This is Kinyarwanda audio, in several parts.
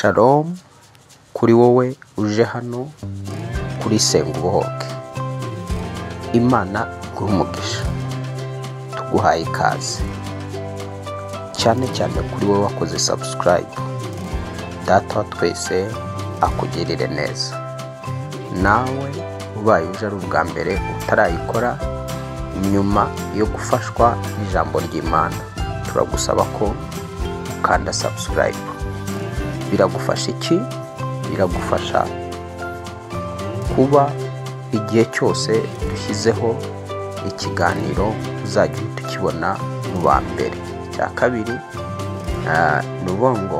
Shalom kuri wowe uje hano kuri Senga Ubohoke. Imana iguhe umugisha, tuguhaye ikaze, cyane cyane kuri wowe wakoze subscribe. Data wa twese akugirire neza. Nawe ubaye uje ari ubwa mbere utarayikora, nyuma yo gufashwa n'ijambo ry'Imana, turagusaba ko ukanda subscribe. Biragufasha iki? Biragufasha kuba igihe cyose dushyizeho ikiganiro uzajya uhita ukibona mu ba mbere. Icya kabiri, ni ukuvuga ngo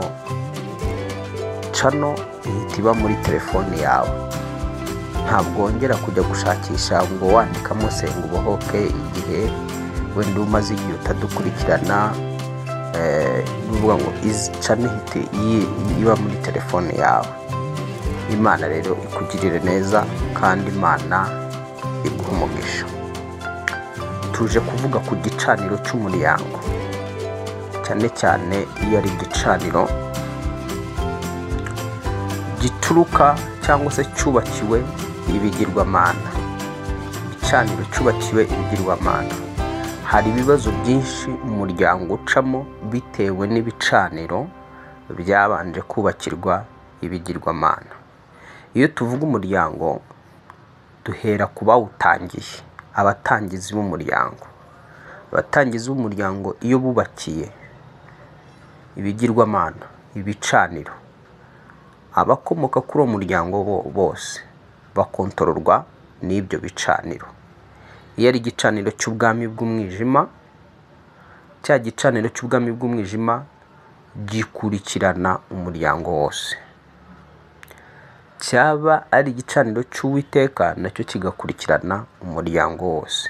channel ihita iba muri telefone yawe, ntabwo wongera kujya gushakisha ngo wandikamo Senga Ubohoke igihe wenda umaze igihe utadukurikirana. Ni ukuvuga ngo izi channel ihita iba muri telefone yawe. Imana rero ikugirire neza kandi Imana iguhe umugisha. Tuje kuvuga ku gicaniro cy'umuryango, cyane cyane iyo ari igicaniro gituruka cyangwa se cyubakiwe ibigirwamana. Igicaniro cyubakiwe ibigirwamana. Hari ibibazo byinshi umuryango ucamo bitewe n'ibicaniro byabanje kubakirwa ibigirwamana. Iyo tuvuga umuryango duhera ku bawutangiye, abatangizi b'umuryango. Abatangizi b'umuryango iyo bubakiye ibigirwamana, ibicaniro, abakomoka kuri uwo muryango bose bakontororwa n'ibyo bicaniro. Iyo ari igicaniro cy'ubwami bw'umwijima, cya gicaniro cy'ubwami bw'umwijima gikurikirana umuryango wose. Cyaba ari igicaniro cy'Uwiteka nacyo kigakurikirana umuryango wose.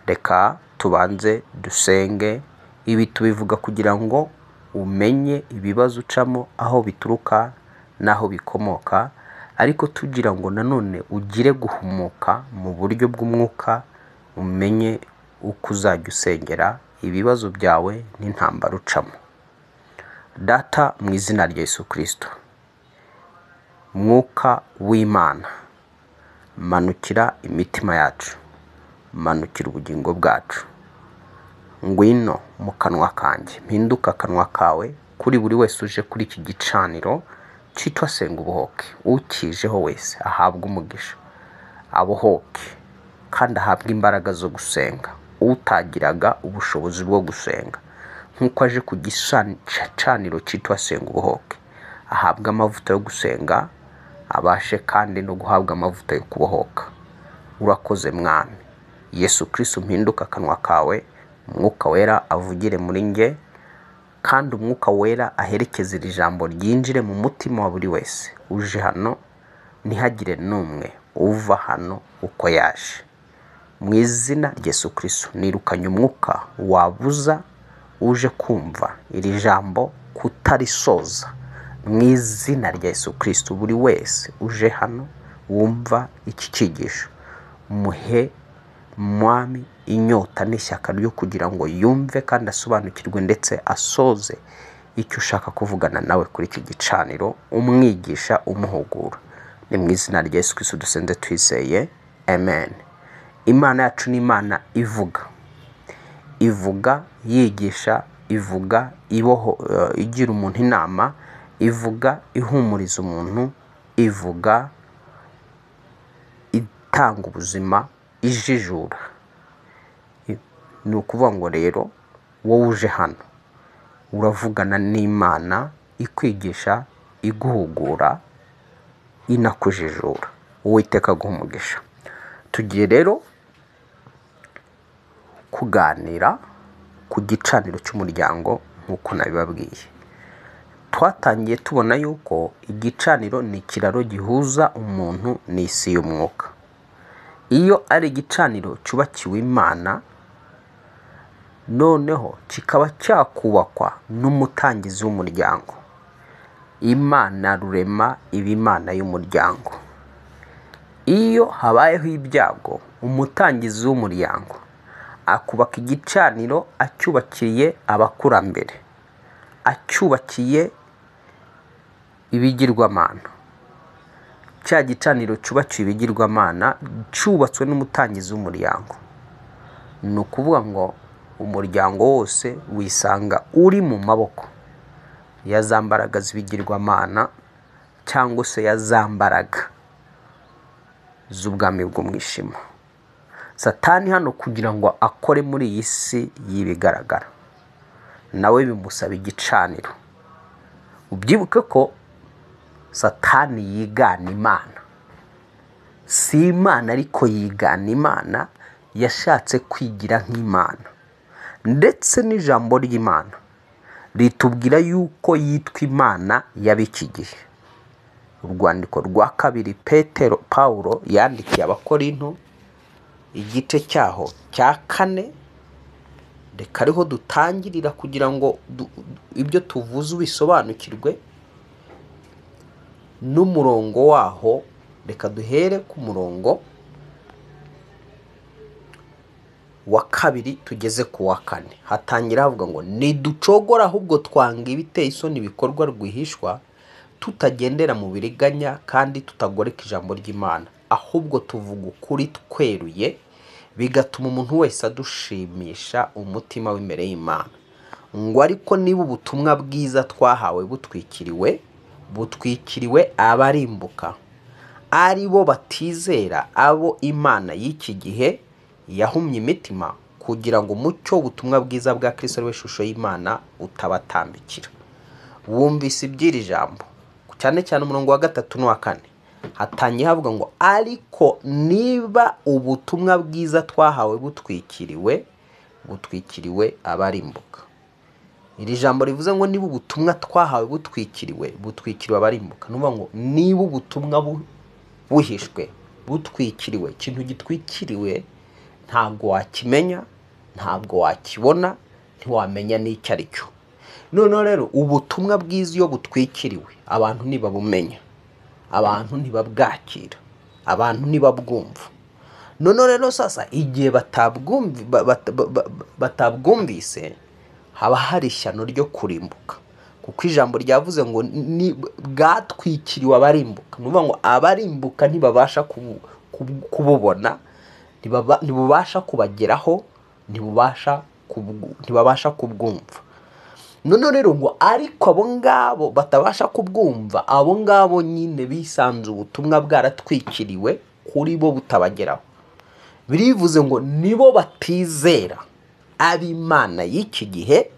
Reka tubanze dusenge. Ibi tubivuga kugira ngo umenye ibibazo ucamo, aho bituruka n'aho bikomoka, ariko tugira ngo nanone ugire guhumuka mu buryo bw'umwuka, umenye uko uzajya usengera ibibazo byawe n'intambara ucamo. Data, mu izina rya Yesu Kristo, Mwuka w'Imana, manukira imitima yacu, manukira ubugingo bwacu. Ngwino mu kanwa kanjye, mpinduka akanwa kawe kuri buri wese uje kuri iki gicaniro cyitwa Senga Ubohoke. Ukijeho wese ahabwe umugisha, abohoke kandi ahabwe imbaraga zo gusenga. Utagiraga ubushobozi bwo gusenga, nk'uko aje ku gicaniro cyitwa Senga Ubohoke, ahabwe amavuta yo gusenga, abashe kandi no guhabwa amavuta yo kubohoka. Urakoze Mwami Yesu Kristo, mpinduka akanwa kawe, Umwuka Wera avugire muri nge, kandi Umwuka Wera aherekeze iri jambo ryinjire mu mutima wa buri wese uje hano, ntihagire n'umwe uva hano uko yaje. Mu izina rya Yesu Kristo nirukanye umwuka wabuza uje kumva iri jambo kutarisoza. Mu izina rya Yesu Kristo, buri wese uje hano wumva iki cyigisho, muhe Mwami inyota n'ishyaka ryo kugira ngo yumve kandi asobanukirwe ndetse asoze icyo ushaka kuvugana nawe kuri iki gicaniro, umwigisha, umuhugura. Ni mu izina rya Yesu Kristo dusenze twizeye, amen. Imana yacu ni Imana ivuga, ivuga yigisha, ivuga iboho, igira umuntu inama, ivuga ihumuriza umuntu, ivuga itanga ubuzima, ijijura. Ni ukuvuga ngo rero wowe uje hano uravugana n'Imana ikwigisha, iguhugura, inakujijura. Uwiteka aguhe umugisha. Tugiye rero kuganira ku gicaniro cy'umuryango nk'uko nabibabwiye. Twatangiye tubona yuko igicaniro ni ikiraro gihuza umuntu n'isi y'umwuka. Iyo ari igicaniro cyubakiwe Imana, noneho kikaba cyakubakwa n'umutangizi w'umuryango. Imana rurema iba Imana y'umuryango. Iyo habayeho ibyago, umutangizi w'umuryango akubaka igicaniro acyubakiye abakurambere, acyubakiye ibigirwamana, cya gicaniro cyubakiwe ibigirwamana cyubatswe n'umutangizi w'umuryango, ni ukuvuga ngo umuryango wose wisanga uri mu maboko ya za mbaraga z'ibigirwamana cyangwa se ya za mbaraga z'ubwami bw'umwijima. Satani hano kugira ngo akore muri iyi si y'ibigaragara, nawe bimusaba igicaniro. Ubyibuke ko Satani yigana Imana, si Imana ariko yigana Imana, yashatse kwigira nk'Imana. Ndetse n'ijambo ry'Imana ritubwira yuko yitwa Imana y'ab'iki gihe. Urwandiko rwa kabiri Petero Pawulo yandikiye Abakorinto, igice cyaho cya 4, reka ariho dutangirira kugira ngo ibyo tuvuze ubisobanukirwe n'umurongo waho. Reka duhere ku murongo wa 2 tugeze ku wa 4. Hatangira havuga ngo ntiducogora ahubwo twanga ibiteye isoni ibikorwa rwihishwa, tutagendera mu biriganya kandi tutagoreka ijambo ry'Imana, ahubwo tuvuga ukuri tweruye, bigatuma umuntu wese adushimisha umutima w'imbere y'Imana. Ngo ariko niba ubutumwa bwiza twahawe butwikiriwe, butwikiriwe abarimbuka, ari bo batizera, abo Imana y'iki gihe yahumye imitima, kugira ngo umucyo w'ubutumwa bwiza bwa Kristo ari we shusho y'Imana utabatambikira. Wumvise iby'iri jambo, cyane cyane umurongo wa 3 n'uwa 4, hatangiye havuga ngo ariko niba ubutumwa bwiza twahawe butwikiriwe, butwikiriwe abarimbuka. Iri jambo rivuze ngo niba ubutumwa twahawe butwikiriwe, butwikiriwe abarimbuka. Ni ukuvuga ngo niba ubutumwa buhishwe, butwikiriwe, ikintu gitwikiriwe ntabwo wakimenya, ntabwo wakibona, ntiwamenya n'icyo ari cyo. Noneho rero ubutumwa bwiza iyo butwikiriwe, abantu ntibabumenya, abantu ntibabwakira, abantu ntibabwumva. Noneho rero sasa igihe batabwumvise, haba hari ishyano ryo kurimbuka, kuko ijambo ryavuze ngo ni bwatwikiriwe abarimbuka. Ni ukuvuga ngo abarimbuka ntibabasha kububona, ntibubasha kubageraho, ntibabasha kubwumva. Noneho rero ngo ariko abo ngabo batabasha kubwumva, abo ngabo nyine bisanze ubutumwa bwaratwikiriwe kuri bo butabageraho. Birivuze ngo nibo batizera, ab'Imana y'iki gihe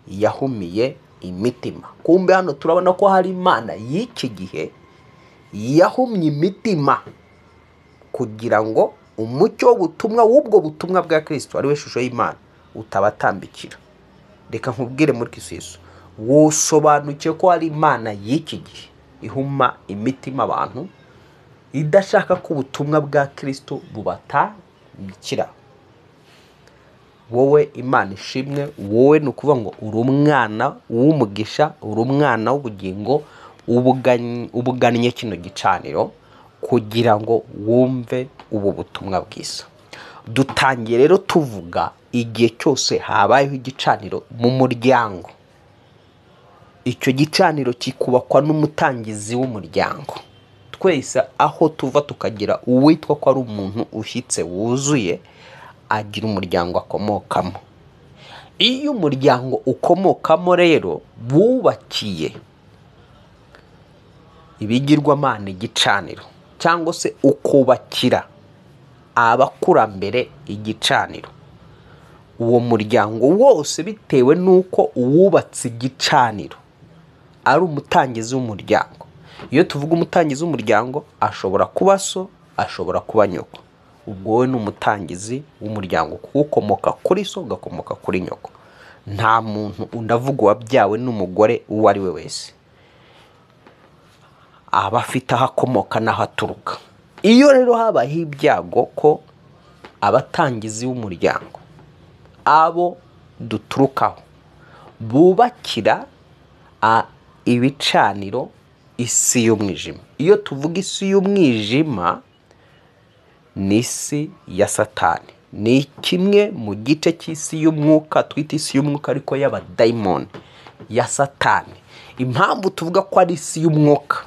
yahumiye imitima. Kumbe hano turabona ko hari Imana y'iki gihe yahumye imitima kugira ngo umucyo w'ubutumwa w'ubwo butumwa bwa Kristo ari we shusho y'Imana utabatambikira. Reka nkubwire muri Kristo Yesu, wosobanukiwe ko hari Imana y'iki gihe ihuma imitima abantu, idashaka ko ubutumwa bwa Kristo bubatambikira. Wowe Imana ishimwe, wowe ni ukuvuga ngo uri umwana w'umugisha, uri umwana w'ubugingo, ubugannye kino gicaniro kugira ngo wumve ubu butumwa bwiza. Dutangiye rero tuvuga igihe cyose habayeho igicaniro mu muryango, icyo gicaniro kikubakwa n'umutangizi w'umuryango. Twese aho tuva tukagira uwitwa ko ari umuntu ushyitse wuzuye, agira umuryango akomokamo. Iyo umuryango ukomokamo rero bubakiye ibigirwamana igicaniro, cyangwa se ukubakira abakurambere igicaniro, uwo muryango wose bitewe n'uko uwubatse igicaniro ari umutangizi w'umuryango. Iyo tuvuga umutangizi w'umuryango, ashobora kuba so, ashobora kuba nyoko. Ubwo wowe ni umutangizi w'umuryango, kuko ukomoka kuri so ugakomoka kuri nyoko. Nta muntu undavuga wabyawe n'umugore uwo ari we wese aba afite aho akomoka n'aho aturuka. Iyo rero habayeho ibyago ko abatangizi b'umuryango abo duturukaho bubakira ibicaniro isi y'umwijima. Iyo tuvuga isi y'umwijima ni isi ya Satani, ni kimwe mu gice cy'isi y'umwuka twita isi y'umwuka ariko y'abadayimoni ya Satani. Impamvu tuvuga ko ari isi y'umwuka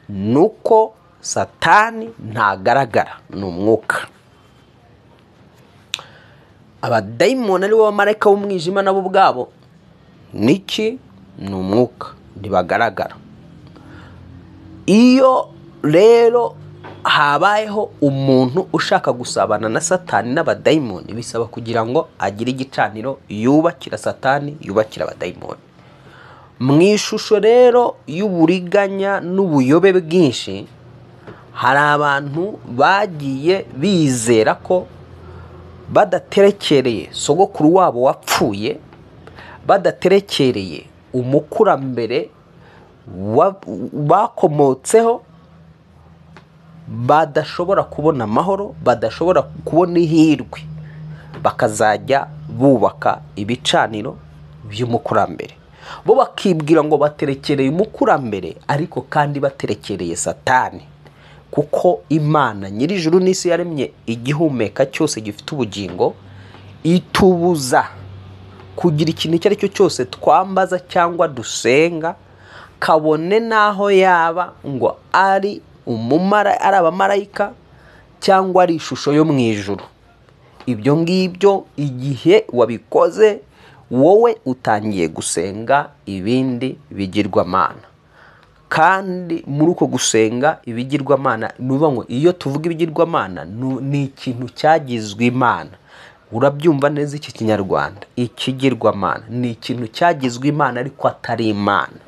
nuko Satani ntagaragara, ni umwuka. Abadayimoni ari bo bamarayika b'umwijima nabo ubwabo niki? Ni umwuka, ntibagaragara. Iyo rero habayeho umuntu ushaka gusabana na Satani n'abadayimoni, bisaba kugira ngo agire igicaniro yubakira Satani, yubakira abadayimoni. Mu ishusho rero y'uburiganya n'ubuyobe bwinshi, hari abantu bagiye bizera ko badaterekereye sogokuru wabo wapfuye, badaterekereye umukurambere bakomotseho, badashobora kubona amahoro, badashobora kubona ihirwe, bakazajya bubaka ibicaniro by'umukurambere. Bo bakibwira ngo baterekereye umukurambere, ariko kandi baterekereye Satani, kuko Imana nyir'ijuru n'isi yaremye igihumeka cyose gifite ubugingo, itubuza kugira ikintu icyo ari cyo cyose twambaza cyangwa dusenga, kabone n'aho yaba ngo ari ari abamarayika cyangwa ari ishusho yo mu ijuru. Ibyo ngibyo igihe wabikoze wowe utangiye gusenga ibindi bigirwamana. Kandi muri uko gusenga ibigirwamana, ni ukuvuga ngo iyo tuvuga ibigirwamana ni ikintu cyagizwe Imana. Urabyumva neza iki Kinyarwanda, ikigirwamana ni ikintu cyagizwe Imana ariko atari Imana.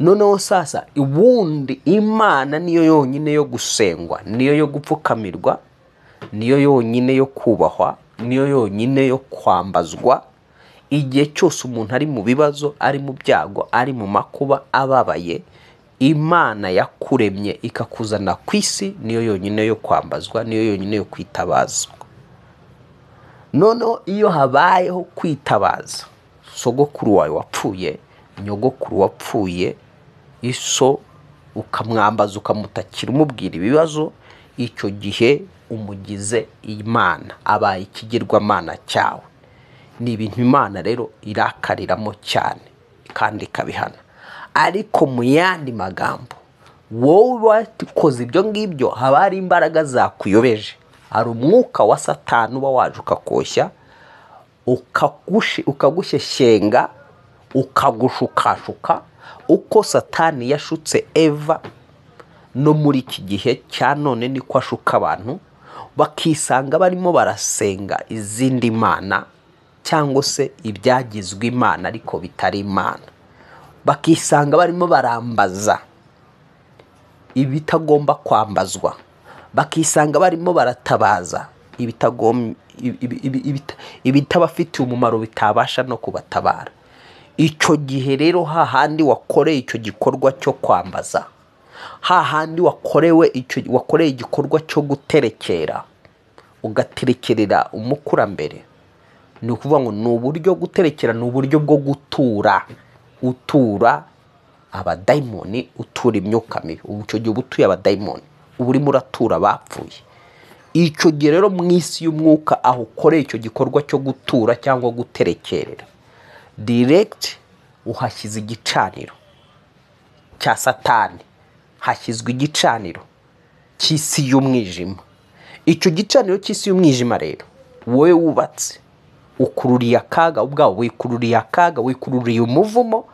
Noneho sasa ubundi Imana niyo yonyine yo gusengwa, niyo yo gupfukamirwa, niyo yonyine yo kubahwa, niyo yonyine yo kwambazwa. Igihe cyose umuntu ari mu bibazo, ari mu byago, ari mu makuba, ababaye, Imana yakuremye ikakuzana ku isi niyo yonyine yo kwambazwa, niyo yonyine yo kwitabazwa. Noneho iyo habayeho kwitabaza sogokuru wawe wapfuye, nyogokuru wapfuye, iso ukamwambaza ukamutakira umubwira ibibazo, icyo gihe umugize Imana, abaye ikigirwamana cyawe. Ni ibintu Imana rero irakariramo cyane kandi ikabihana. Ariko mu yandi magambo, wowe wakoze ibyo ngibyo haba hari imbaraga zakuyobeje, hari umwuka wa Satani uba waje ukakoshya, ukagushyeshyenga, ukagushukashuka, uko Satani yashutse Eva no muri iki gihe cya none niko ashuka abantu, bakisanga barimo barasenga izindi mana cyangwa se ibyagizwe Imana ariko bitari Imana, bakisanga barimo barambaza ibitagomba kwambazwa, bakisanga barimo baratabaza ibitabafitiye umumaro bitabasha no kubatabara. Icyo gihe rero hahandi wakoreye icyo gikorwa cyo kwambaza, hahandi wakoreye igikorwa cyo guterekera, ugaterekerera umukurambere, ni ukuvuga ngo ni uburyo guterekera, ni uburyo bwo gutura, utura abadayimoni, utura imyuka mibi. Ubu icyo gihe uba utuye abadayimoni, uba urimo uratura abapfuye. Icyo gihe rero mu isi y'umwuka aho ukoreye icyo gikorwa cyo gutura cyangwa guterekerera, direct uhashyize igicaniro cya Satani, hashyizwe igicaniro cy'isi y'umwijima. Icyo gicaniro cy'isi y'umwijima rero wowe wubatse, ukururiye akaga ubwawe, wikururiye akaga, wikururiye umuvumo,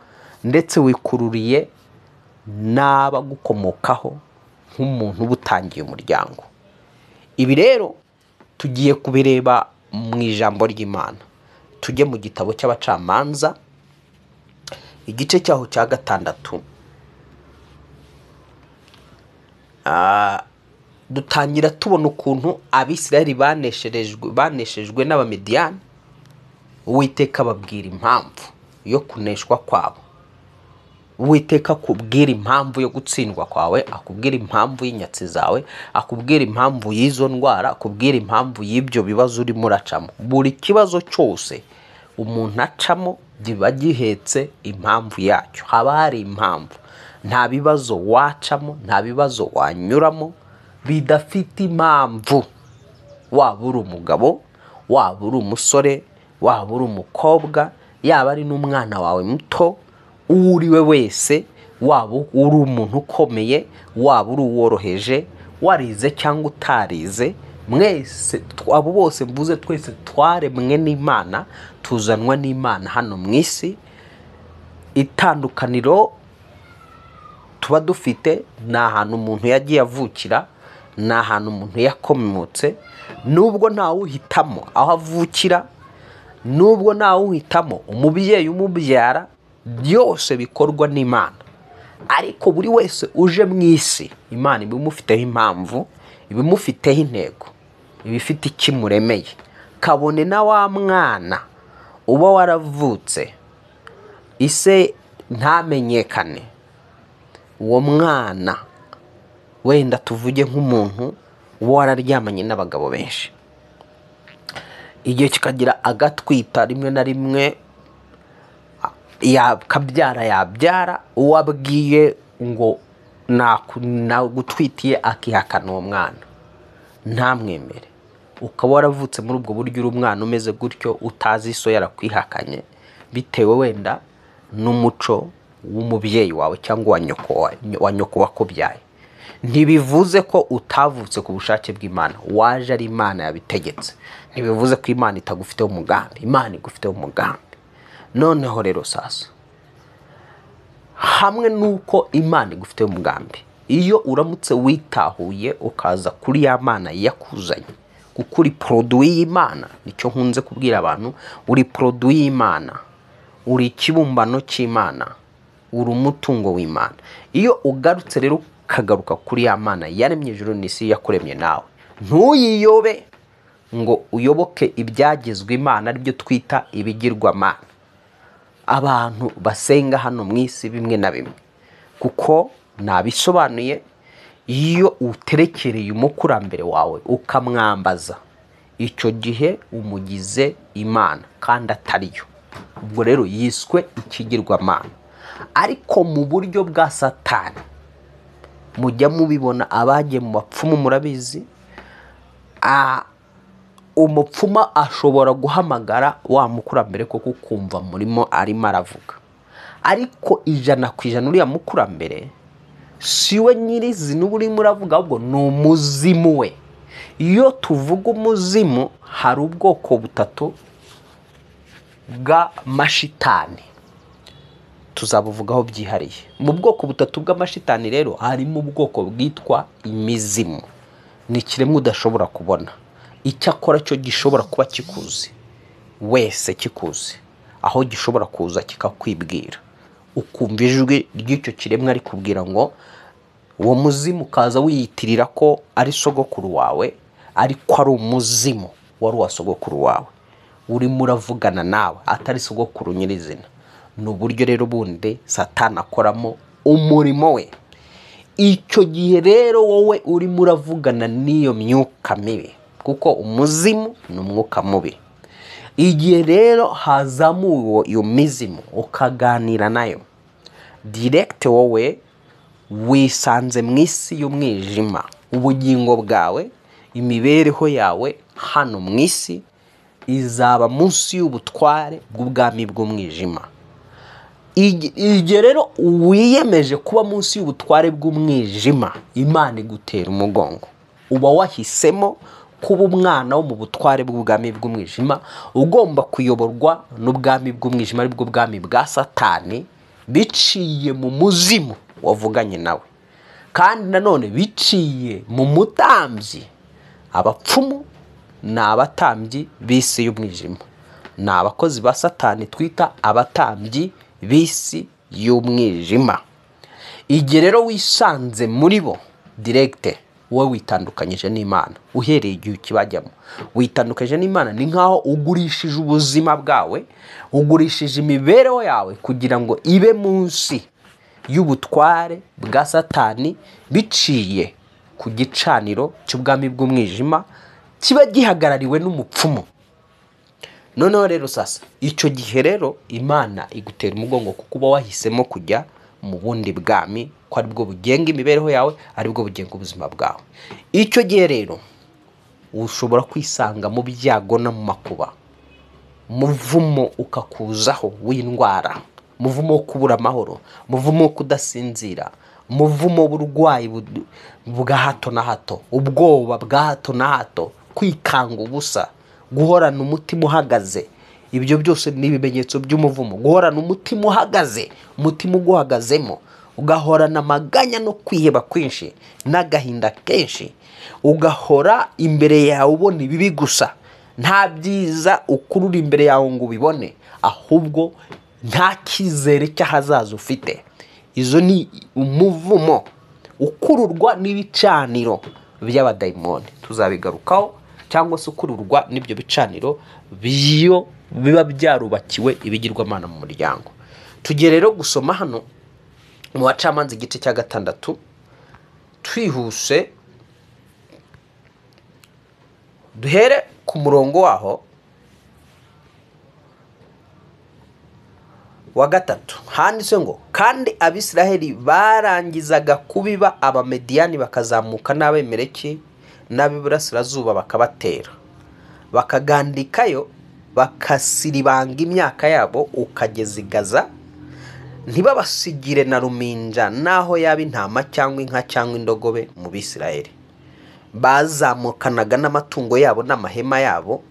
ndetse wikururiye n'abagukomokaho nk'umuntu uba utangiye umuryango. Ibi rero tugiye kubireba mu ijambo ry'Imana. Tujye mu gitabo cy'Abacamanza, igice cyaho cya 6. Dutangira tubona ukuntu Abisirayeli baneshejwe n'Abamidiyani. Uwiteka ababwira impamvu yo kuneshwa kwabo. Uwiteka akubwira impamvu yo gutsindwa kwawe, akubwira impamvu y'inyatsi zawe, akubwira impamvu y'izo ndwara, akubwira impamvu y'ibyo bibazo urimo uracamo. Buri kibazo cyose umuntu acamo kiba gihetse impamvu yacyo, haba hari impamvu. Nta bibazo wacamo, nta bibazo wanyuramo bidafite impamvu. Waba uri umugabo, waba uri umusore, waba uri umukobwa, yaba ari n'umwana wawe muto, Uwo uri we wese, waba uri umuntu ukomeye, waba uri uworoheje, warize cyangwa utarize, mwese abo bose mvuze twese twaremwe n'Imana, tuzanwa n'Imana hano mu isi. Itandukaniro tuba dufite ni ahantu umuntu yagiye avukira, ni ahantu umuntu yakomotse, nubwo ntawuhitamo aho avukira, nubwo ntawuhitamo umubyeyi umubyara, byose bikorwa n'Imana. Ariko buri wese uje mu isi, Imana iba imufiteho impamvu, iba imufiteho intego, iba ifite icyo imuremeye. Kabone na wa mwana uba waravutse ise ntamenyekane, uwo mwana wenda tuvuge nk'umuntu uba wararyamanye n'abagabo benshi, igihe kikagira agatwita rimwe na rimwe yakabyara, yabyara uwo abwiye ngo nagutwitiye akihakana uwo mwana ntamwemere. Ukaba waravutse muri ubwo buryo, uri umwana umeze gutyo, utazi iso yarakwihakanye, bitewe wenda n'umuco w'umubyeyi wawe cyangwa wa nyoko wakubyaye. Ntibivuze ko utavutse ku bushake bw'Imana, waje ari Imana yabitegetse. Ntibivuze ko Imana itagufiteho umugambi, Imana igufiteho umugambi. Noneho rero sasa, hamwe n'uko Imana igufiteho umugambi, iyo uramutse witahuye ukaza kuri ya Mana yakuzanye, kuko uri produit y'Imana, nicyo nkunze kubwira abantu, uri produit y'Imana, uri ikibumbano cy'Imana, uri umutungo w'Imana. Iyo ugarutse rero ukagaruka kuri ya Mana yaremye ijuru n'isi, yakuremye nawe, ntuyiyobe ngo uyoboke ibyagizwe Imana, aribyo twita ibigirwamana abantu basenga hano mu isi bimwe na bimwe. Kuko nabisobanuye, iyo uterekereye umukurambere wawe ukamwambaza, icyo gihe umugize Imana kandi atariyo. Ubwo rero yiswe ikigirwamana. Ariko mu buryo bwa Satani, mujya mubibona abagiye mu bapfumu murabizi, umupfumu ashobora guhamagara wa mukurambere koko ukumva murimo arimo aravuga, ariko 100% uriya mukurambere si we nyirizina uba urimo uravuga, ahubwo ni umuzimu we. Iyo tuvuga umuzimu, hari ubwoko butatu bw'amashitani, tuzabuvugaho byihariye. Mu bwoko butatu bw'amashitani rero harimo ubwoko bwitwa imizimu. Ni ikiremwa udashobora kubona, icyakora cyo gishobora kuba kikuzi wese, kikuzi aho gishobora kuza kikakwibwira, ukumva ijwi ry'icyo kiremwa rikubwira ngo uwo muzimu ukaza wiyitirira ko ari sogokuru wawe, ariko ari umuzimu wari uwa sogokuru wawe urimo uravugana nawe, atari sogokuru nyirizina. Ni uburyo rero bundi Satani akoramo umurimo we. Icyo gihe rero wowe urimo uravugana n'iyo myuka mibi, kuko umuzimu ni umwuka mubi. Igihe rero hazamuwe iyo mizimu ukaganira nayo direct, wowe wisanze mu isi y'umwijima. Ubugingo bwawe, imibereho yawe hano mu isi izaba munsi y'ubutware bw'ubwami bw'umwijima. Igihe rero wiyemeje kuba munsi y'ubutware bw'umwijima, Imana igutera umugongo. Uba wahisemo kuba umwana wo mu butware bw'ubwami bw'umwijima, ugomba kuyoborwa n'ubwami bw'umwijima, aribwo bwami bwa Satani, biciye mu muzimu wavuganye nawe, kandi nanone biciye mu mutambyi. Abapfumu ni abatambyi b'isi y'umwijima, ni abakozi ba Satani twita abatambyi b'isi y'umwijima. Igihe rero wisanze muri bo direkite, wowe witandukanyije n'Imana uhereye igihe ukibajyamo. Witandukanyije n'Imana ni nkaho ugurishije ubuzima bwawe, ugurishije imibereho yawe kugira ngo ibe munsi y'ubutware bwa Satani, biciye ku gicaniro cy'ubwami bw'umwijima kiba gihagarariwe n'umupfumu. Noneho rero sasa, icyo gihe rero Imana igutera umugongo, kuko uba wahisemo kujya mu bundi bwami, ko aribwo bugenga imibereho yawe, aribwo bugenga ubuzima bwawe. Icyo gihe rero ushobora kwisanga mu byago no mu makuba, umuvumo ukakuzaho w'indwara, Umuvumo wo kubura amahoro, umuvumo wo kudasinzira, umuvumo w'uburwayi bwa hato na hato, ubwoba bwa hato na hato, kwikanga ubusa, guhorana umutima uhagaze. Ibyo byose ni ibimenyetso by'umuvumo. Guhorana umutima uhagaze, umutima uguhagazemo, ugahorana amaganya no kwiheba kwinshi n'agahinda kenshi, ugahora imbere yawe ubona ibibi gusa, nta byiza ukurura imbere yawe ngo ubibone, ahubwo nta cyizere cy'ahazaza ufite. Izo ni umuvumo ukururwa n'ibicaniro by'abadayimoni, tuzabigarukaho, cyangwa se ukururwa n'ibyo bicaniro biyo biba byarubakiwe ibigirwamana mu muryango. Tugiye rero gusoma hano mu Bacamanza igice cya 6 twihuse, duhere ku murongo waho wa 3. Handitse ngo kandi Abisiraheli barangizaga kubiba Abamediyani bakazamuka n'Abemeleki n'ab'iburasirazuba bakabatera, bakagandikayo, bakasiribanga imyaka yabo ukageza i Gaza, ntibabasigire na ruminja naho yaba intama cyangwa inka cyangwa indogobe mu Bisiraheli. Bazamukanaga n'amatungo yabo n'amahema yabo,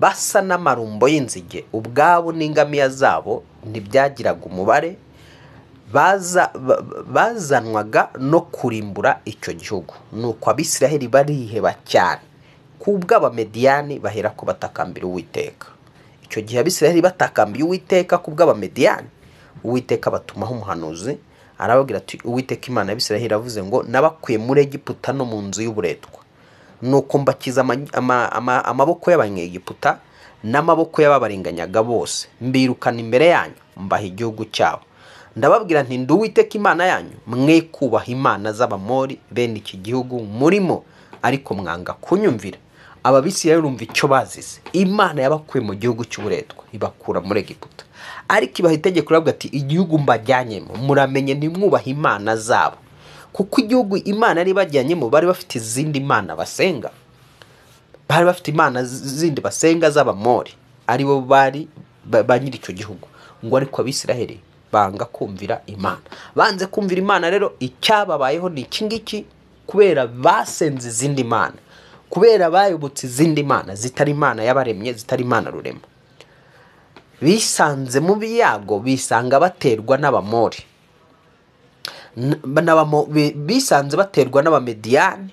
basa n'amarumbo y'inzige, ubwabo n'ingamiya zabo ntibyagiraga umubare, bazanwaga no kurimbura icyo gihugu. Nuko Abisiraheli bariheba cyane kubw'Abamediyani, bahera ko batakambira Uwiteka. Icyo gihe Abisiraheli batakambiye Uwiteka kubw'Abamediyani, Uwiteka batumaho umuhanuzi arababwira ati Uwiteka Imana y'Abisiraheli iravuze ngo nabakuye muri Egiputa no mu nzu y'uburetwa, nuko mbakiza amaboko y'Abanyegiputa n'amaboko y'ababarenganyaga bose, mbirukana imbere yanyu, mbaha igihugu cyabo. Ndababwira nti ndi Uwiteka Imana yanyu, mwe kubaha imana z'Abamori bene iki gihugu murimo, ariko mwanga kunyumvira. Ababisirayeli urumva icyo bazize. Imana yabakuye mu gihugu cy'uburetwa, ibakura muri Egiputa, ariko ibaha itegeko iravuga ati igihugu mbajyanyemo muramenye ntimwubahe imana zabo, kuko igihugu Imana yari ibajyanyemo bari bafite izindi mana basenga, bari bafite imana zindi basenga z'Abamori, aribo bari ba nyiri icyo gihugu. Ngo ariko Abisiraheli banga kumvira Imana. Banze kumvira Imana rero icyababayeho ni iki ngiki, kubera basenze izindi mana, kubera bayobotse izindi mana zitari Imana yabaremye, zitari Imana rurema. Bisanze mu biyago, bisanga baterwa n'Abamori, bisanze baterwa n'Abamediyani,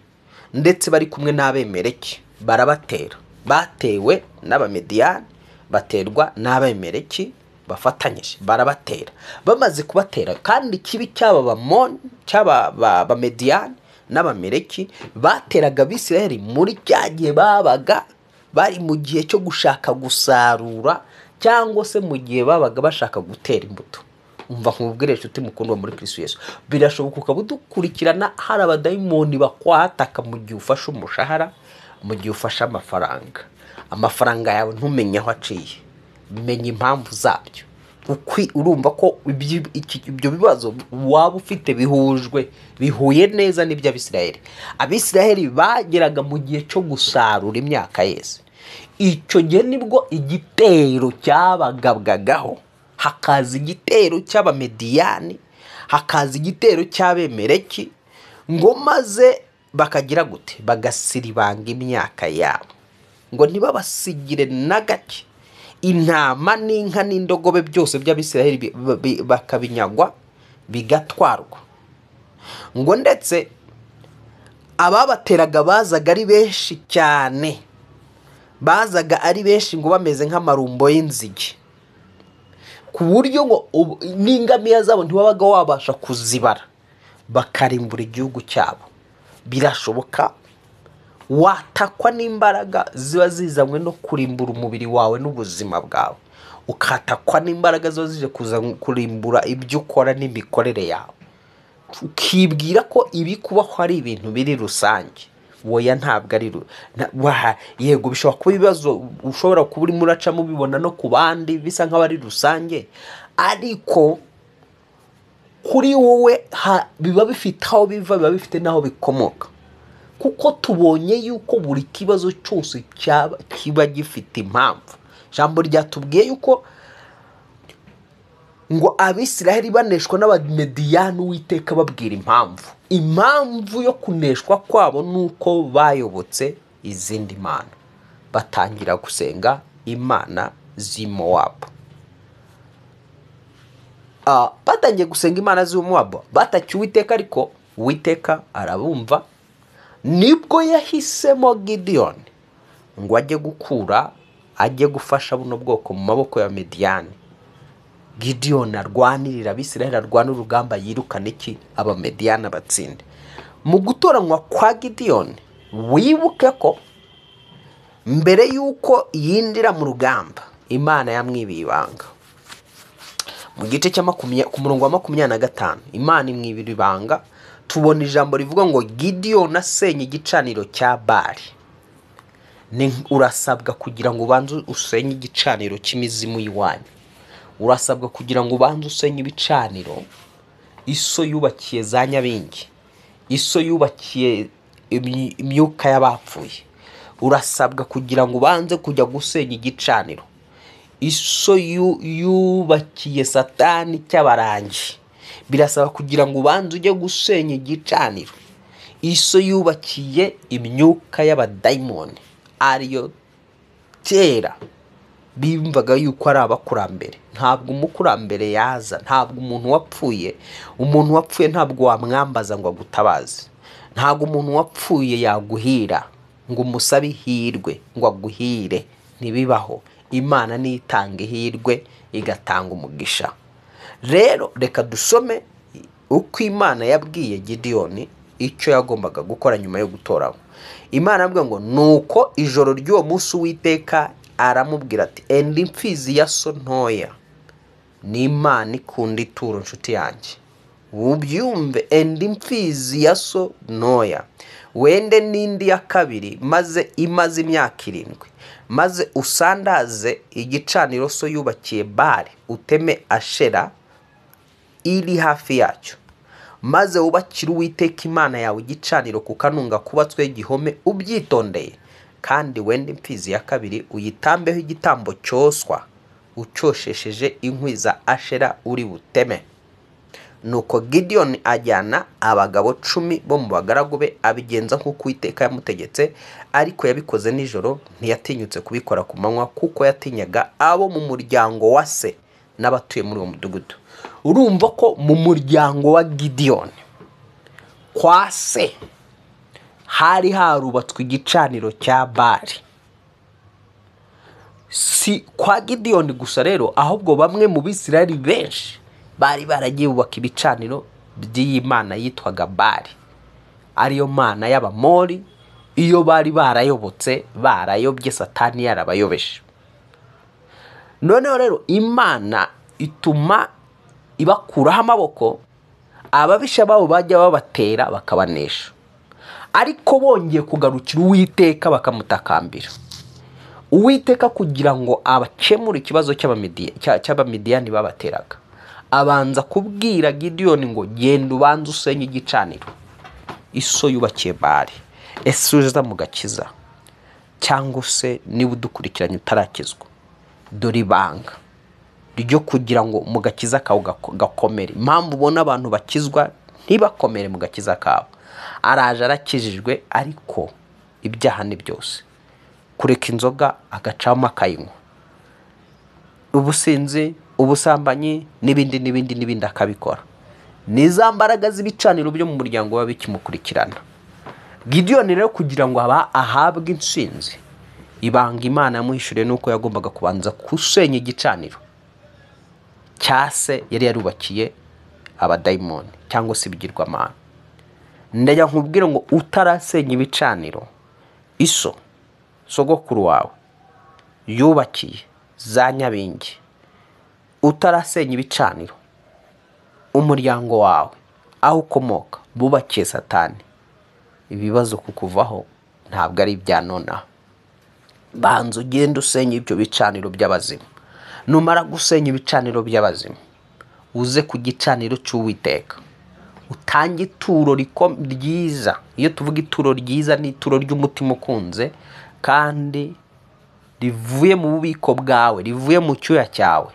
ndetse bari kumwe n'Abemeleki barabatera. Batewe n'Abamediyani, baterwa n'Abemeleki bafatanyije, barabatera. Bamaze kubatera, kandi ikibi cy'aba Bamoni, cy'aba Bamediyani n'Abameleki, bateraga Abisiraheli muri cya gihe babaga bari mu gihe cyo gushaka gusarura, cyangwa se mu gihe babaga bashaka gutera imbuto. Umva nkubwire inshuti mukundwa muri Kristo Yesu, birashoboka ukaba udukurikirana hari abadayimoni bakwataka mu gihe ufashe umushahara, mu gihe ufashe amafaranga, amafaranga yawe ntumenye aho aciye, menya impamvu zabyo. Urumva ko ibyo bibazo waba ufite bihujwe, bihuye neza n'iby'Abisiraheli. Abisiraheli bageraga mu gihe cyo gusarura imyaka yeze, icyo gihe nibwo igitero cyabagabwagaho, hakaza igitero cy'Abamediyani, hakaza igitero cy'Abemeleki, ngo maze bakagira gute? Bagasiribanga imyaka yabo, ngo ntibabasigire na gake. Intama n'inka n'indogobe byose by'Abisiraheli bakabinyagwa, bigatwarwa. Ngo ndetse ababateraga bazaga ari benshi cyane, bazaga ari benshi ngo bameze nk'amarumbo y'inzige, ku buryo ngo n'ingamiya zabo ntiwabaga wabasha kuzibara, bakarimbura igihugu cyabo. Birashoboka watakwa n'imbaraga ziba zizanywe no kurimbura umubiri wawe n'ubuzima bwawe, ukatakwa n'imbaraga ziba zije kuza kurimbura ibyo ukora n'imikorere yawe, ukibwira ko ibikubaho ari ibintu biri rusange. Oya, ntabwo ari yego bishobora kuba ibibazo ushobora kuba urimo uracamo ubibona no ku bandi bisa nk'aho ari rusange, ariko kuri wowe biba bifite aho biva, biba bifite n'aho bikomoka. Kuko tubonye yuko buri kibazo cyose kiba gifite impamvu. Ijambo ryatubwiye yuko Ngo Abisiraheli baneshwa n'Abamediyani, Uwiteka babwira impamvu. Impamvu yo kuneshwa kwabo nuko bayobotse izindi mana, batangira gusenga imana z'i Mowabu. Batangiye gusenga imana z'i Mowabu, batakiye Uwiteka, ariko Uwiteka arabumva. Nibwo yahisemo Gidiyoni ngo ajye gukura, ajye gufasha buno bwoko mu maboko ya Mediyani. Gidiyoni arwanirira Abisiraheli, arwana urugamba, yirukana iki? Abamediyani, abatsinde. Mu gutoranywa kwa Gidiyoni, wibuke ko mbere y'uko yinjira mu rugamba Imana yamwibiye ibanga. Mu gice cya ku murongo wa 25, Imana imwibira ibanga. Tubona ijambo rivuga ngo Gidiyoni asenye igicaniro cya Bali. Urasabwa kugira ngo ubanze usenye igicaniro cy'imizimu y'iwanyu. Urasabwa kugira ngo ubanze usenye ibicaniro iso yubakiye za nyabingi, iso yubakiye imyuka y'abapfuye. Urasabwa kugira ngo ubanze kujya gusenya igicaniro iso yubakiye Satani cy'abarangi. Birasaba kugira ngo ubanze ujye gusenya igicaniro iso yubakiye imyuka y'abadayimoni, ariyo kera bimvaga yuko ari abakurambere. Ntabwo umukurambere yaza, ntabwo umuntu wapfuye, umuntu wapfuye ntabwo wamwambaza ngo agutabaze, ntabwo umuntu wapfuye yaguhira ngo umusabe ihirwe ngo aguhire, ntibibaho. Imana niyo itanga ihirwe, igatanga umugisha. Rero reka dusome uko Imana yabwiye Gidiyoni icyo yagombaga gukora nyuma yo gutoranywa. Imana avuga ngo nuko ijoro ry'uwo munsi Uwiteka aramubwira ati enda imfizi ya so ntoya. Ni Imana ikunda ituro, nshuti yanjye, ubyumve. Enda imfizi ya so ntoya, wende n'indi ya kabiri, maze imaze imyaka 7, maze usandaze igicaniro so yubakiye Bali, uteme Ashera iri hafi yacyo, maze wubakire Uwiteka Imana yawe igicaniro ku kanunga kubatswe igihome ubyitondeye, kandi wende imfizi ya kabiri uyitambeho igitambo cyoswa ucyoshesheje inkwi za Ashera uri buteme. Nuko Gidiyoni ajyana abagabo 10 bo mu bagaragu be, abigenza nk'uko Uwiteka yamutegetse, ariko yabikoze nijoro, ntiyatinyutse kubikora ku manywa, kuko yatinyaga abo mu muryango wa se n'abatuye muri uwo mudugudu. Urumva ko mu muryango wa Gidiyoni kwa se hari harubatswe igicaniro cya Bali. Si kwa Gidiyoni gusa rero, ahubwo bamwe mu Bisirayeli benshi bari baragiye bubaka ibicaniro by'iyi mana yitwaga Bali, ariyo mana y'Abamori. Iyo bari barayobotse, barayobye, Satani yarabayobeje. Noneho rero Imana ituma ibakuraho amaboko, ababisha babo bajya babatera bakabanesha, ariko bongeye kugarukira Uwiteka bakamutakambira. Uwiteka kugira ngo abakemure ikibazo cy'Abamidiyani babateraga, abanza kubwira Gidiyoni ngo genda ubanze usenye igicaniro iso yubakiye Bali. Ese uza mu gakiza, cyangwa se niba udukurikiranye utarakizwa, dore ibanga ryo kugira ngo mu gakiza kawe gakomere. Impamvu ubona abantu bakizwa ntibakomere mu gakiza kabo, araje arakijijwe ariko ibyaha ni byose, kureka inzoga agacamo akayinywa, ubusinzi, ubusambanyi n'ibindi n'ibindi n'ibindi akabikora. Ni za mbaraga z'ibicaniro byo mu muryango biba bikimukurikirana. Gidiyoni rero kugira ngo aba ahabwe intsinzi, ibanga Imana yamuhishuriye nuko yagombaga kubanza gusenya igicaniro cya se yari yarubakiye abadayimoni cyangwa se ibigirwamana. Ndajya nkubwire ngo utarasenya ibicaniro iso sogokuru wawe yubakiye za nyabingi, utarasenya ibicaniro umuryango wawe aho ukomoka bubakiye Satani, ibibazo kukuvaho ntabwo ari ibya nonaha. Banza ugende usenye ibyo bicaniro by'abazimu. Numara gusenya ibicaniro by'abazimu, uze ku gicaniro cy'Uwiteka, utange ituro ryiza. Iyo tuvuga ituro ryiza, ni ituro ry'umutima ukunze kandi rivuye mu bubiko bwawe, rivuye mu cyuya cyawe.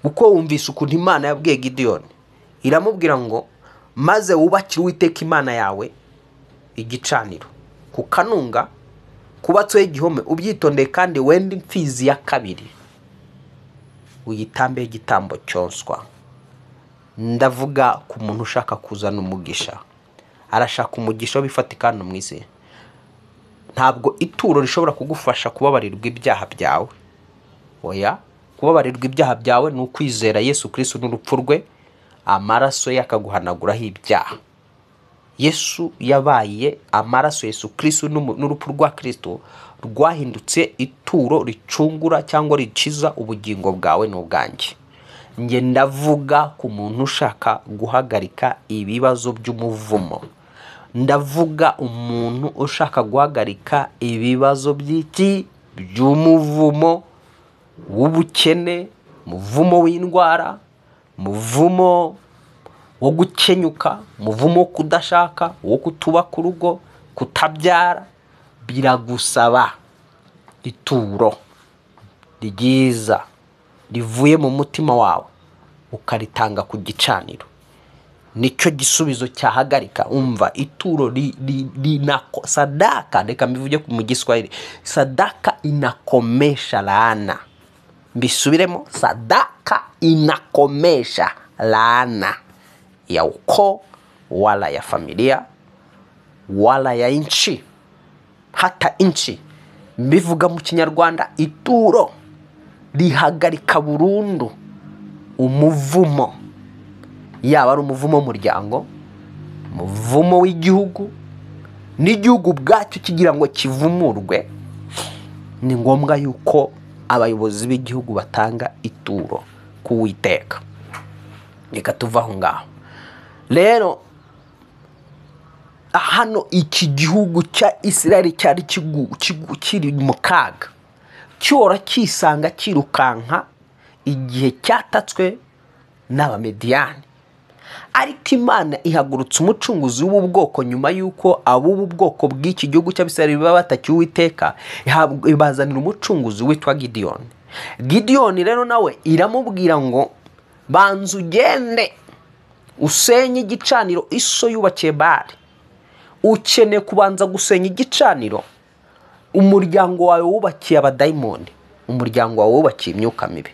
Uko wumvise ukuntu Imana yabwiye Gideyoni, iramubwira ngo maze wubakire Uwiteka Imana yawe igicaniro ku kanunga kubatseho igihome, ubyitondeye kandi wende imfizi ya kabiri uyitambe igitambo cyoswa. Ndavuga ku muntu ushaka kuzana umugisha, arashaka umugisha w'ibifatika hano mu isi. Ntabwo ituro rishobora kugufasha kubabarirwa ibyaha byawe. Oya, kubabarirwa ibyaha byawe ni ukwizera Yesu Kristo n'urupfu rwe, amaraso ye akaguhanaguraho ibyaha. Yesu yabaye amaraso, Yesu Kristo n'urupfu rwa Kristo rwahindutse ituro ricungura cyangwa rikiza ubugingo bwawe n'ubwanjye. Njye ndavuga ku muntu ushaka guhagarika ibibazo by'umuvumo. Ndavuga umuntu ushaka guhagarika ibibazo by'iki? By'umuvumo w'ubukene, umuvumo w'indwara, umuvumo wo gukenyuka, umuvumo wo kudashaka, wo kutubaka urugo, kutabyara. Biragusaba ituro ryiza rivuye mu mutima wawe ukaritanga ku gicaniro. Nicyo gisubizo cyahagarika. Umva, ituro linako sadaka, reka mbivuge mu Giswahili, sadaka inakomesha laana. Mbisubiremo, sadaka inakomesha laana ya ukoo wala ya familia wala ya nchi, hata nchi. Mbivuga mu Kinyarwanda, ituro rihagarika burundu umuvumo, yaba ari umuvumo w'umuryango, umuvumo w'igihugu, n'igihugu ubwacyo kigira ngo kivumurwe. Ni ngombwa yuko abayobozi b'igihugu batanga ituro ku Uwiteka. Reka tuve aho ngaho. Rero hano iki gihugu cya Isirayeli cyari kiri mu kaga, cyora kisanga kirukanka igihe cyatatswe n'Abamediyani. Ariko Imana ihagurutsa umucunguzi w'ubu bwoko nyuma y'uko ab'ubu bwoko bw'iki gihugu cy'Abisirayeli baba batakiye Uwiteka, ibazanira umucunguzi witwa Gideyoni. Gideyoni rero nawe iramubwira ngo banza ugende usenye igicaniro iso yubakiye Bali. Ukeneye kubanza gusenya igicaniro umuryango wawe wubakiye abadayimoni, umuryango wawe wubakiye imyuka mibi.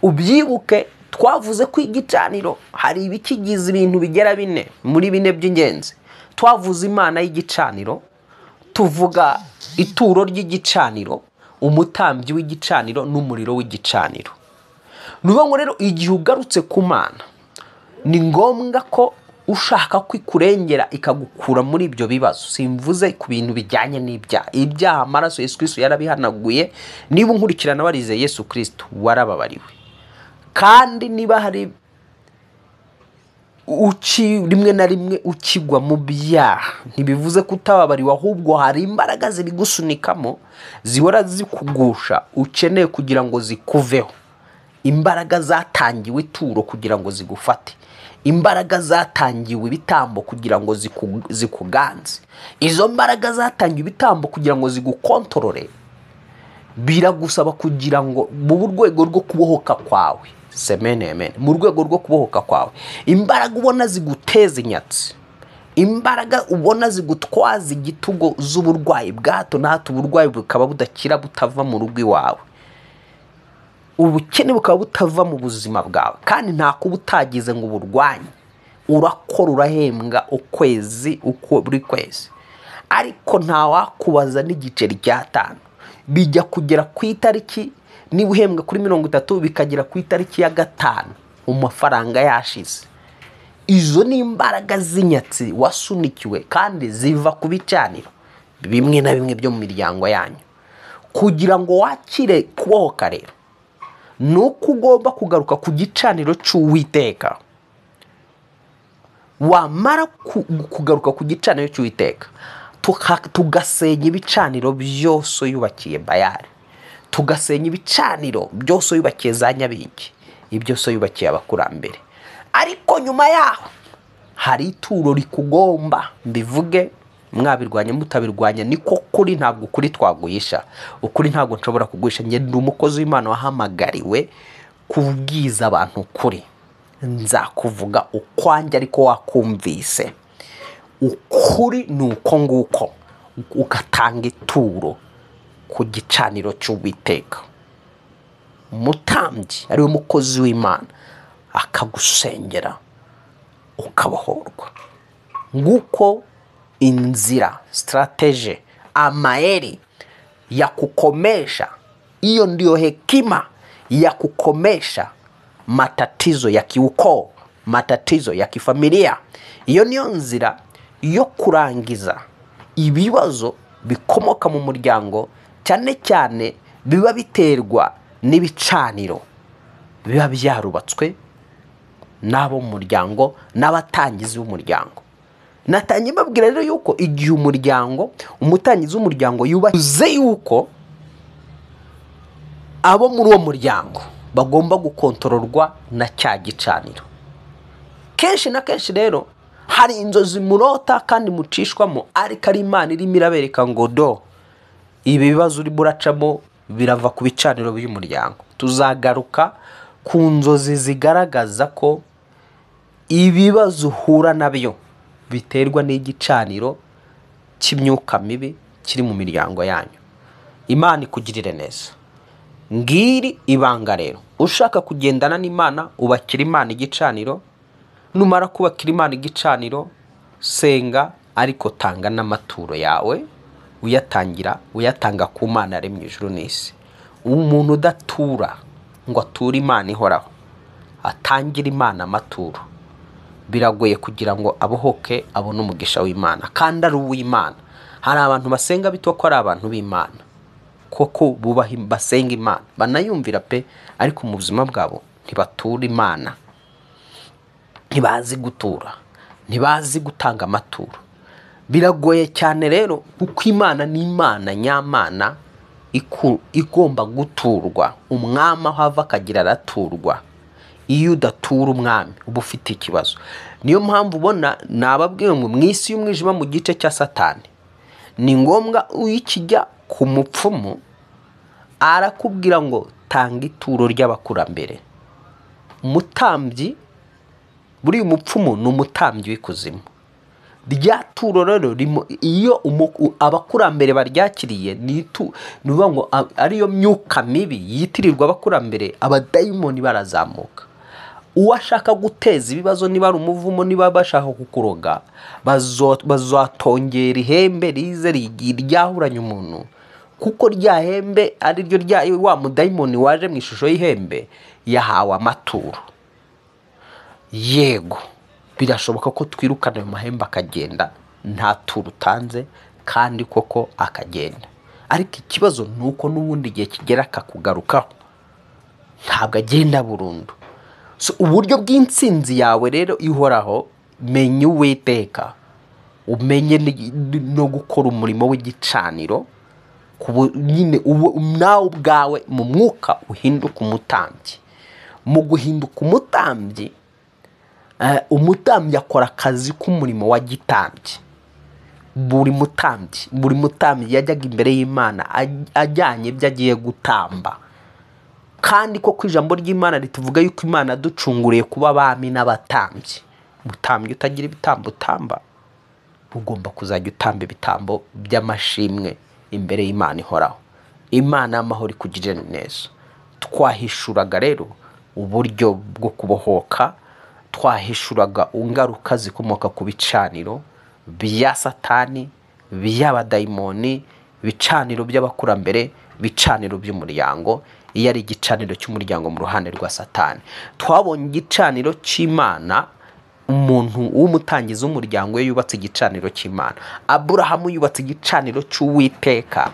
Ubyibuke, twavuze ko igicaniro hari ibikigize ibintu bigera bine, muri bine by'ingenzi. Twavuze Imana y'igicaniro, tuvuga ituro ry'igicaniro, umutambyi w'igicaniro n'umuriro w'igicaniro. Ni ukuvuga ngo rero igihe ugarutse ku Mana, ni ngombwa ko ushaka kwikurengera ikagukura muri ibyo bibazo. Simvuze ku bintu bijyanye n'ibyaha. Ibyaha amaraso Yesu Kristo yarabihanaguye. Niba unkurikirana warize Yesu Kristo, warababariwe. Kandi niba hari rimwe na rimwe ukigwa mu byaha, ntibivuze ko utababariwe, ahubwo hari imbaraga zibigusunikamo zihora zikugusha, ukeneye kugira ngo zikuveho. Imbaraga zatangiwe ituro kugira ngo zigufate, imbaraga zatangiwe ibitambo kugira ngo zikuganze, izo mbaraga zatangiwe ibitambo kugira ngo zigukontorore. Biragusaba kugira ngo mu rwego rwo kubohoka kwawe, semene amen, mu rwego rwo kubohoka kwawe, imbaraga ubona ziguteza inyatsi, imbaraga ubona zigutwaza igitugu z'uburwayi bwa hato na hato, uburwayi bukaba budakira butava mu rugo iwawe, ubukene bukaba butava mu buzima bwawe, kandi nta kuba utagize ngo uburwanye. Urakora, urahembwa ukwezi uko buri kwezi, ariko nta wakubaza n'igiceri cy'atanu. Bijya kugera ku itariki, niba uhembwa kuri 30 bikagera ku itariki ya 5 amafaranga yashize. Izo ni imbaraga z'inyatsi wasunikiwe kandi ziva ku bicaniro bimwe na bimwe byo mu miryango yanyu. Kugira ngo wakire kubohoka rero, nuko ugomba kugaruka ku gicaniro cy'Uwiteka. Wamara kugaruka ku gicaniro cy'Uwiteka, tugasenya ibicaniro byose yubakiye Bayali, tugasenya ibicaniro byose yubakiye za Nyabingi, ibyose yubakiye abakurambere. Ariko nyuma yaho hari ituro rikugomba. Mbivuge mwabirwanya mutabirwanya, niko kuri, ntabwo ukuri twaguhisha, ukuri ntabwo nshobora kuguhisha. Njye ndi umukozi w'Imana wahamagariwe Kubwiza abantu ukuri, nzakuvuga ukwanjye ariko wakumvise. Ukuri ni uko nguko, ugatanga ituro ku gicaniro cy'Uwiteka. Umutambyi ariwe mukozi w'Imana akagusengera ukabohorwa. Nguko inzira, strategy, amayeri ya kukomesha. Hiyo ndiyo hekima ya kukomesha matatizo ya kiukoo, matatizo ya kifamilia. Iyo niyo nzira yo kurangiza ibibazo bikomoka mu muryango, cyane cyane biba biterwa n'ibicaniro biba byarubatswe n'abo mu muryango n'abatangizi b'umuryango. Natangiye mbabwira rero yuko igihe umuryango, umutangizi w'umuryango yubatse, yuko abo muri uwo muryango bagomba gukontororwa na cya gicaniro. Kenshi na kenshi rero hari inzozi murota kandi mucishwamo, ariko ari Imana irimo irabereka ngo do ibi bibazo urimo uracamo birava ku bicaniro by'umuryango. Tuzagaruka ku nzozi zigaragaza ko ibibazo uhura nabyo biterwa n'igicaniro cy'imyuka mibi kiri mu miryango yanyu. Imana ikugirire neza. Ngiri ibanga rero, ushaka kugendana n'Imana ubakira Imana igicaniro. Numara kubakira Imana igicaniro, senga ariko tanga n'amaturo yawe, uyatangira uyatanga ku Mana yaremye ijuru n'isi. Umuntu udatura ngo ature Imana ihoraho, atangire Imana amaturo, biragoye kugira ngo abohoke abone umugisha w'Imana kandi ari uw'Imana. Hari abantu basenga bitwa ko ari abantu b'Imana, koko bubaha, basenga Imana, banayumvira pe, ariko mu buzima bwabo ntibatura Imana, ntibazi gutura, ntibazi gutanga amaturo. Biragoye cyane rero, kuko Imana ni Imana nyamana igomba guturwa. Umwami aho ava akagira araturwa. Iyo udatura umwami uba ufite ikibazo. Niyo mpamvu ubona nababwiye ngo mu isi y'umwijima, mu gice cya Satani, ni ngombwa ukijya ku mupfumu arakubwira ngo tanga ituro ry'abakurambere. Umutambyi, buriya umupfumu ni umutambyi w'ikuzimu. Rya turo rero iyo abakurambere baryakiriye, ni ukuvuga ngo ariyo myuka mibi yitirirwa abakurambere, abadayimoni barazamuka. Uwo ashaka guteza ibibazo, niba ari umuvumo, niba bashaka kukuroga, bazatongera ihembe rize ryahuranye umuntu, kuko rya hembe ari ryo rya wa mudayimoni waje mu ishusho y'ihembe yahawe amaturo. Yego, birashoboka ko twirukana ayo mahembe akagenda nta turo utanze, kandi koko akagenda, ariko ikibazo ni uko n'ubundi igihe kigera akakugarukaho, ntabwo agenda burundu. So, uburyo bw'intsinzi yawe rero ihoraho, menya Uwiteka, umenye no gukora umurimo w'igicaniro, nyine nawe ubwawe mu mwuka uhinduka umutambyi. Mu guhinduka umutambyi, umutambyi akora akazi k'umurimo wa gitambyi. Buri mutambyi yajyaga imbere y'Imana ajyanye ibyo agiye gutamba. Kandi koko ijambo ry'Imana rituvuga yuko Imana yaducunguriye kuba abami n'abatambyi. Umutambyi utagira ibitambo utamba, ugomba kuzajya utamba ibitambo by'amashimwe imbere y'Imana ihoraho. Imana y'amahoro ikugirire neza. Twahishuraga rero uburyo bwo kubohoka, twahishuraga ingaruka zikomoka ku bicaniro bya Satani, by'abadayimoni, ibicaniro by'abakurambere, ibicaniro by'umuryango. Iyo ari igicaniro cy'umuryango mu ruhande rwa Satani. Twabonye igicaniro cy'Imana, umuntu w'umutangizi w'umuryango we yubatse igicaniro cy'Imana. Aburahamu yubatse igicaniro cy'Uwiteka,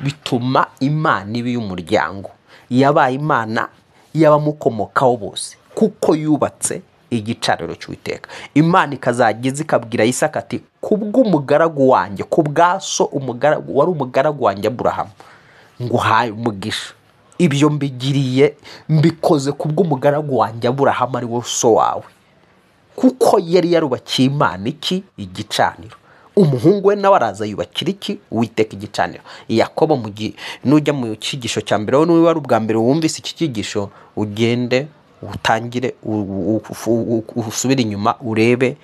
bituma Imana iba iy'umuryango. Yabaye Imana y'abamukomokaho bose, kuko yubatse igicaniro cy'Uwiteka. Imana ikazajya iza ikabwira Isaka ati kubw'umugaragu wanjye, kubwa so umugaragu wari umugaragu wanjye Aburahamu, nguhaye umugisha. Ibyo mbigiriye mbikoze kubw'umugaragu wanjye Aburahamu ari wo so wawe, kuko yari yarubakiye Imana iki? Igicaniro. Umuhungu we nawe araza yubakira iki? Uwiteka igicaniro. Yakobo, nujya mu cyigisho cya mbere, wowe niba ari ubwa mbere wumvise iki cyigisho, ugende utangire usubire inyuma urebe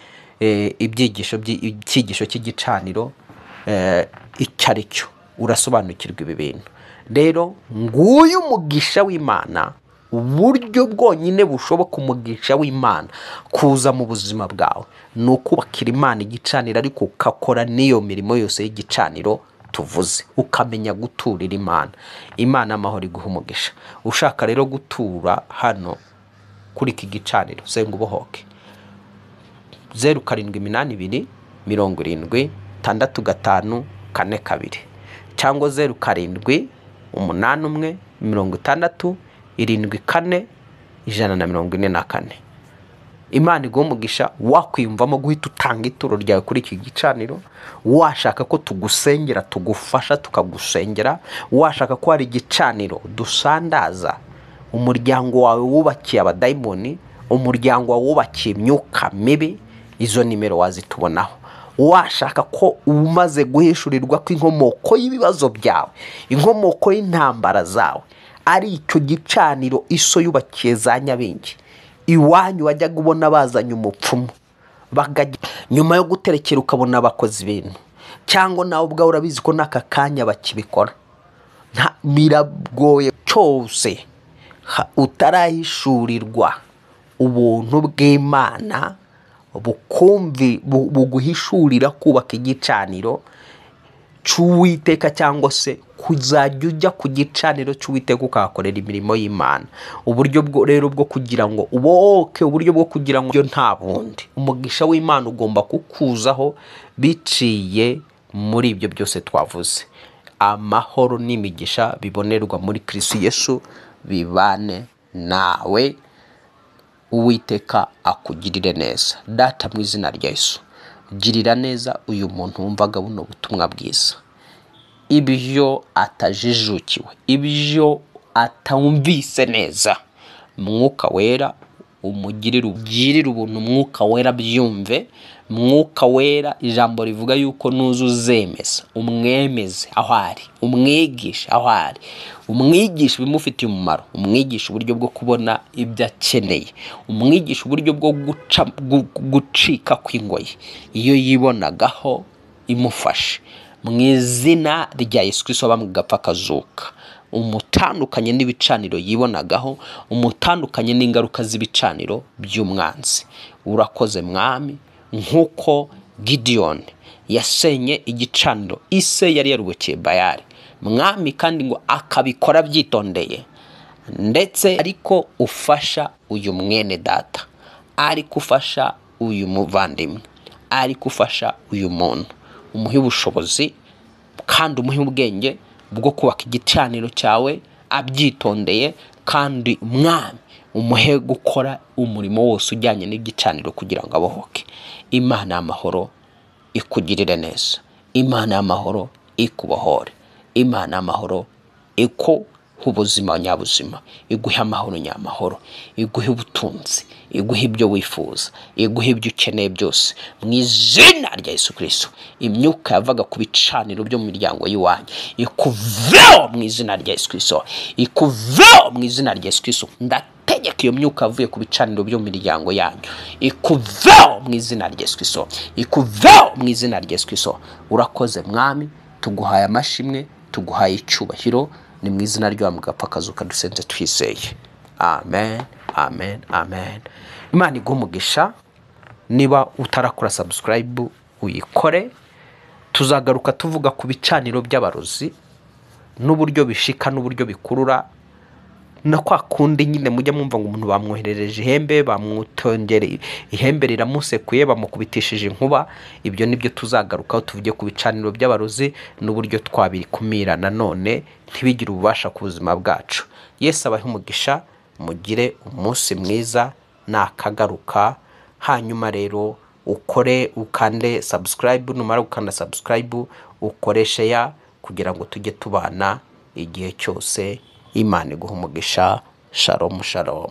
ibyigisho icyigisho cy'igicaniro icyo ari cyo, urasobanukirwa ibi bintu. Rero nguyu umugisha w'Imana, uburyo bwonyine bushoboka umugisha w'Imana kuza mu buzima bwawe ni ukubakira Imana igicaniro, ariko ugakora n'iyo mirimo yose y'igicaniro tuvuze, ukamenya guturira Imana. Imana amahoro iguha umugisha. Ushaka rero gutura hano kuri iki gicaniro, senga ubohoke, 0782 70 65 42, cyangwa 0781 60 74 144. Imana iguha umugisha. Wakwiyumvamo guhita utanga ituro ryawe kuri iki gicaniro, washaka ko tugusengera tugufasha tukagusengera, washaka ko hari igicaniro dusandaza umuryango wawe wubakiye abadayimoni, umuryango wawe wubakiye imyuka mibi, izo nimero wazitubonaho. Washaka ko umaze guhishurirwa ko inkomoko y'ibibazo byawe, inkomoko y'intambara zawe ari icyo gicaniro iso yubakiye za Nyabingi iwanyu, wajyaga ubona bazanye umupfumu nyuma yo guterekera ukabona bakoze ibintu, cyangwa nawe ubwawe urabizi ko n'aka kanya bakibikora, biragoye cyose utarahishurirwa ubuntu bw'Imana buguhishurira kubaka igicaniro cy'Uwiteka, cyangwa se kuzajya ujya ku gicaniro cy'Uwiteka ukahakorera imirimo y'Imana. Uburyo bwo rero bwo kugira ngo ubohoke, uburyo bwo kugira ngo nta bundi umugisha w'Imana ugomba kukuzaho biciye muri ibyo byose twavuze. Amahoro n'imigisha bibonerwa muri Kristo Yesu bibane nawe. Uwiteka akugirire neza. Data, mu izina rya Yesu, girira neza uyu muntu wumvaga buno butumwa bwiza, ibyo atajijukiwe, ibyo atumvise neza, Mwuka Wera umugirire, ugirire ubuntu Mwuka Wera byumve. Mwuka Wera, ijambo rivuga yuko nuza uzemeza, umwemeze aho ari, umwigishe aho ari, umwigishe ibimufitiye umumaro, umwigishe uburyo bwo kubona ibyo akeneye, umwigishe uburyo bwo gucika kw'ingoyi iyo yibonagaho imufashe. Mu izina rya Yesu Kristo bamwe gapfa akazuka, umutandukanye n'ibicaniro yibonagaho, umutandukanye n'ingaruka z'ibicaniro by'umwanzi. Urakoze Mwami, nk'uko Gidiyoni yasenye igicaniro ise yari yarubakiye Bayali, Mwami, kandi ngo akabikora abyitondeye, ndetse ariko ufasha uyu mwene data, ariko ufasha uyu muvandimwe, ariko ufasha uyu muntu, umuhe ubushobozi kandi umuhe ubwenge bwo kubaka igicaniro cyawe abyitondeye, kandi Mwami umuhe gukora umurimo wose ujyanye n'igicaniro kugira ngo abohoke. Imana y'amahoro ikugirire neza, Imana y'amahoro ikubohore, Imana y'amahoro ikuhe ubuzima nyabuzima, iguhe amahoro nyamahoro, iguhe ubutunzi, iguhe ibyo wifuza, iguhe ibyo ukeneye byose, mu izina rya Yesu Kristo. Imyuka yavaga ku bicaniro byo mu miryango y'iwanyu ikuveho mu izina rya Yesu Kristo, ikuveho mu izina rya Yesu Kristo. Ndategeka iyo myuka yavuye ku bicaniro byo mu miryango yanyu ikuveho mu izina rya Yesu Kristo, ikuveho mu izina rya Yesu Kristo. Urakoze Mwami, tuguhaye amashimwe, tuguhaye icyubahiro, ni mu izina ry'uwo gapfa akazuka dusenze twizeye. Amen, amen, amen. Imana iguhe umugisha. Niba utarakora subscribe uyikore. Tuzagaruka tuvuga ku bicaniro by'abarozi n'uburyo bishika n'uburyo bikurura, na kwa kundi nyine mujya mwumva ngo umuntu bamwoherereje ihembe, bamwutongere ihembe riramusekuye, bamukubitishije inkuba. Ibyo nibyo tuzagarukaho, tuvuge ku bicaniro by'abarozi n'uburyo twabikumira nanone ntibigire ububasha ku buzima bwacu. Yesu abahe umugisha, mugire umunsi mwiza, nakagaruka. Hanyuma rero ukore ukande subscribe, numara gukanda subscribe ukore share kugira ngo tujye tubana igihe cyose. Imana iguhe umugisha. Shalom, shalom.